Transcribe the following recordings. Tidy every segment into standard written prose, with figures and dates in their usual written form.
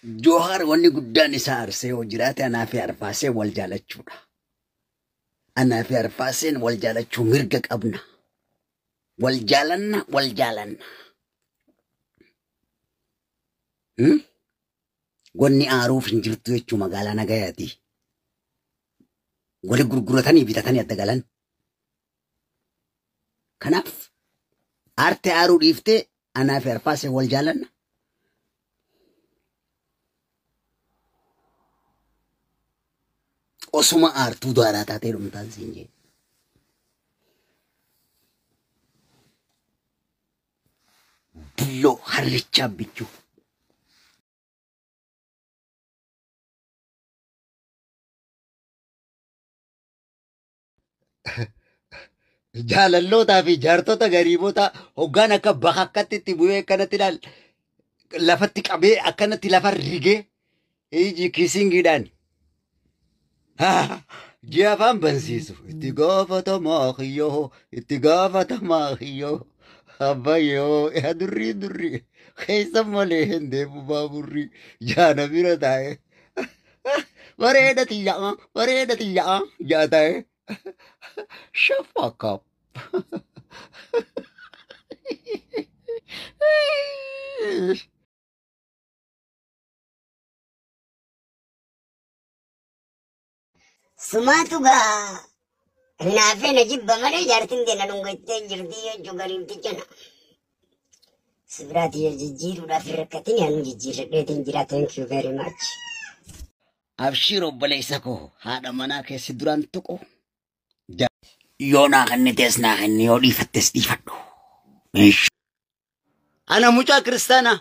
Joohar wanni guddaan isaa arsee yoo jiraate anaa fi Arfaasee wal jaalachuudha. Anaa fi Arfaaseen wal jaalachuu mirga qabna. Wal jaalanna, wal jaalanna. Wanni aaruuf hin jirtu jechuu magaalaa nagayaati. Wali gurguratanii bitatanii adda galan. Kanaaf aartee aaruu dhiiftee anaa fi Arfaasee wal jaalanna. Osuma aartuu daaraa taatee dhumtaan siin jee. Bulloo harrichaa bichuu. Jaalallootaa fi jaartota gariibota hoggaan akka bakakkatti itti bu'ee akkanatti ilaal lafatti qabee akkanatti lafa rigee iji kisingiidhaan ji'a afaan bansiisu itti gaafatamaa kiyyoo itti gaafatamaa kiyyoo abbayyoo yaa durrii durrii keessa malee hin deemu baaburri jaana bira taa'e bareeda xiyyaa bareeda xiyyaa jaa taa'e. Shut fuck up. Sumaatu gaa hinaafee na jibba malee jaartiin deena dhungattee jirti jechuu gariimticha na. Sibiraati yoo jijjiiruudhaaf hin rakkatin anu jijjiirradheetiin jira. Thank you very much. Abshiir obboleessa koo haadha manaa keessi duraan tuqu. Yoo naa kennitees naa kenni yoo dhiifattes dhiifadhu. Ana mucaa kiristaanaa.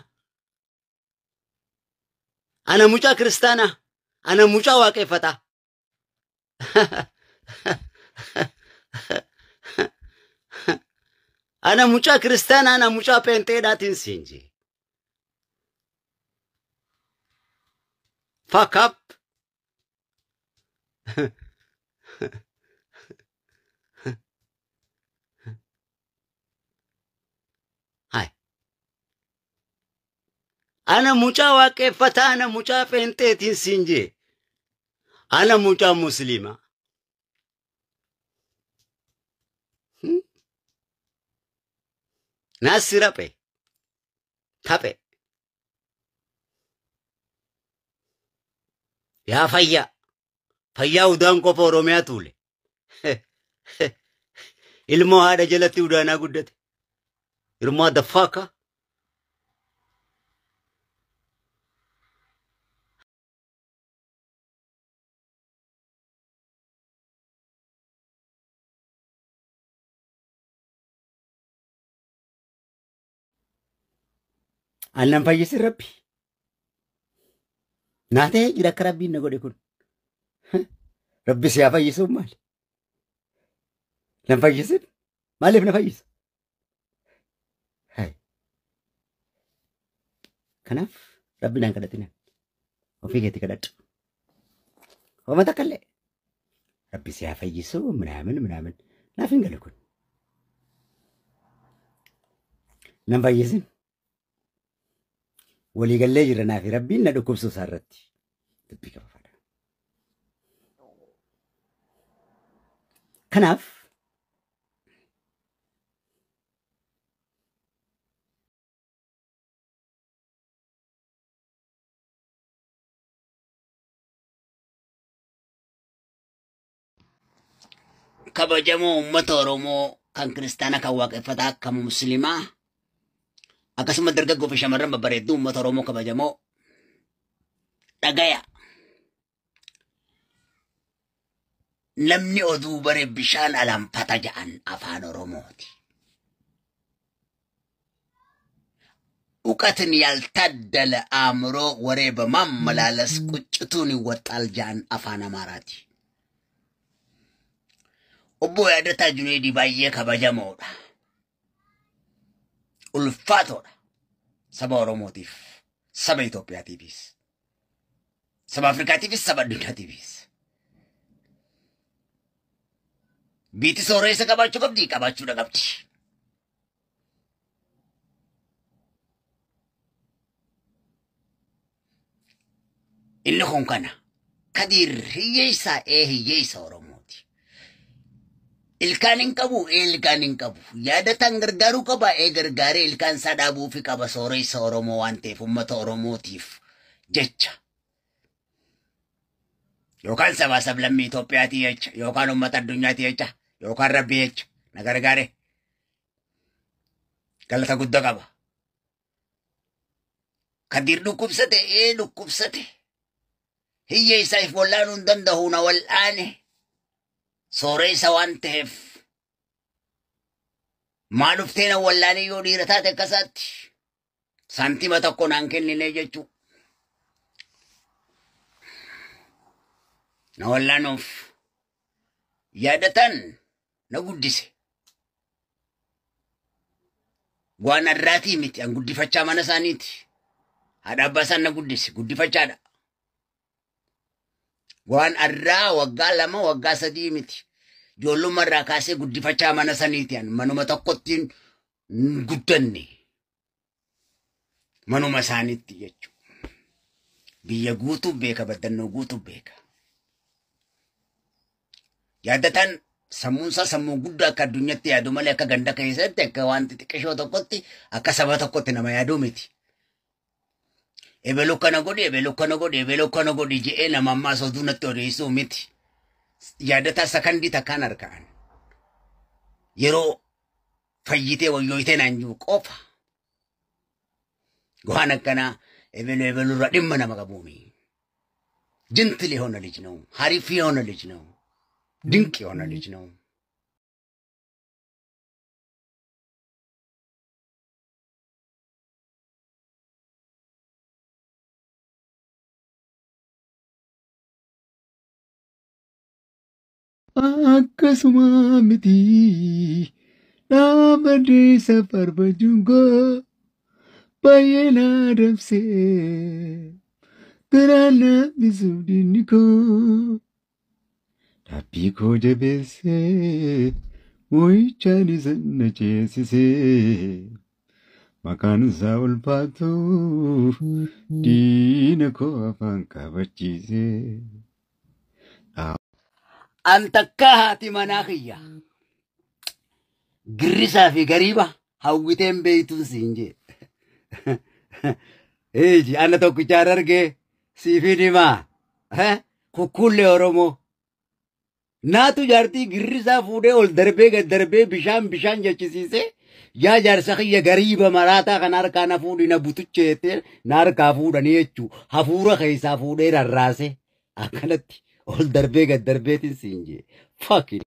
Ana mucaa kiristaanaa. Ana mucaa waaqeffataa. Ana mucaa kiristaanaa ana mucaa peenxeedhaatiin siin jee. Fuck up. Hai. Ana mucaa waaqeffataa ana mucaa peenxeetiin siin jee. Ana mucaa musliimaa. Naassi raphe. Taphe. Yaa fayyaa. Fayyaa udaan qofa Oromiyaa tuule. Ilmoo haadha jalatti udaanaa guddate. Ilmoo the fucker. Annan fayyisin rabbi. Naa ta'ee jira akka rabbiin na godhe kun. Rabbi si haa fayyisuun maali? Nan fayyisin? Maaliif na fayyisa? Kanaaf rabbi naan kadhatina. Ofii keetii kadhadhu. Homa takka illee. Rabbi si haa fayyisu minaamin minaamin. Naaf hin galu kun. Nan fayyisin. Waliigallee jira naafi rabbiin na dhukkubsuu isaa irratti dubbii qaba fadha. Kanaaf kabajamoo uummata Oromoo kan kiristaanaa kan waaqeffataa kan musliimaa akkasuma dargaggoo fi shamarran babbareedduu uummata Oromoo kabajamoo dhagaya. Namni oduu bare bishaan alanfata ja'an afaan Oromooti. እውቀትን ያልታደለ አእምሮ ወሬ በማመላለስ ቁጭቱን ይወጣል ጃን አፋን አማራቲ Obbo Yaadataa Juneedii baay'ee kabajamoodha. Ulfaatoodha. Saba Oromootiif, saba Itoophiyaatiifis, saba Afrikaatiifis, saba addunyaatiifis. Biitti sooressa qabaachuu qabdi, qabaachuudha qabdi. Inni kun kana. Kadiir hiyyeessa ee hiyyeessa Oromooti. Ilkaan hin qabu ee ilkaan hin qabu. Yaadataan gargaaruu qaba ee gargaaree ilkaan isaa dhaabuufi qaba sooressa Oromoo waan ta'eef uummata Oromootiif jecha. Yookaan sabaa sablammii Itoophiyaatii jecha yookaan uummata addunyaatii jecha yookaan rabbii jecha na gargaare. Galata guddaa qaba. Kadiir dhukkubsate ee dhukkubsate. Hiyyeessa if wallaaluu hin danda'u na wal'aane. Sooressa waan ta'eef. Maa dhuftee na wallaanee yoo dhiira taate akkasaatti. Saantima tokko naan kennine jechuu. Na wallaanuuf yaadatan na guddise. Waan har'aatii miti an guddifachaa mana isaaniiti. Haadha abbaa isaan na guddise guddifachaadha. Waan har'aa waggaa 2 waggaa 3 miti. Ijoollummaa irraa kaasee guddifachaa mana saniiti an manuma tokkotti hin guddanne. Manuma isaaniitti jechuudha. Biyya guutuu beeka baddannoo guutuu beeka. Yaadataan sammuun isaa sammuu guddaa akka addunyaatti yaadu malee akka ganda keessatti akka waan xixiqqishoo tokkotti akka saba tokkotti nama yaaduu miti. Ebelu kana godhi, ebelu kana godhi, ebelu kana godhi jedhee nama ammaa sooduu natti odeessuu miti. Yaadataa sakandii takkaan harka'an. Yeroo fayyitee wayyooyitee naan jiru qofa. Waan akkanaa ebelu ebelu irra dhimma nama qabuumi. Jintili የሆነ ልጅ ነው። ሀሪፍ የሆነ ልጅ ነው። ድንቅ የሆነ ልጅ ነው። Akkasuma miti dhaabbatee safar bajungoo baay'ee na dabsee garaa na bisuuf diinni koo dhaabbii koo jabeessee moo'ichaan isa na ceesisee maqaan isaa ulfaatu diina koo afaan qabachiisee. An takkaa haati manaa kiyya. Girrisaa fi gariiba hawwiteen beeytuun siin jee. Eeji ana tokkichaan argee siifin himaa. Kukkullee Oromoo. Naatu jaartii girrisaa fuudhee ol darbee gad darbee bishaan bishaan jechisiisee yaa jaarsa kiyya gariiba maraataa kan harkaa na fuudhi na butucheettee na harkaa fuudhanii jechuu hafuura keessaa fuudhee rarraase akkanatti ol darbee gad darbeetiin siin jee. Fuck it.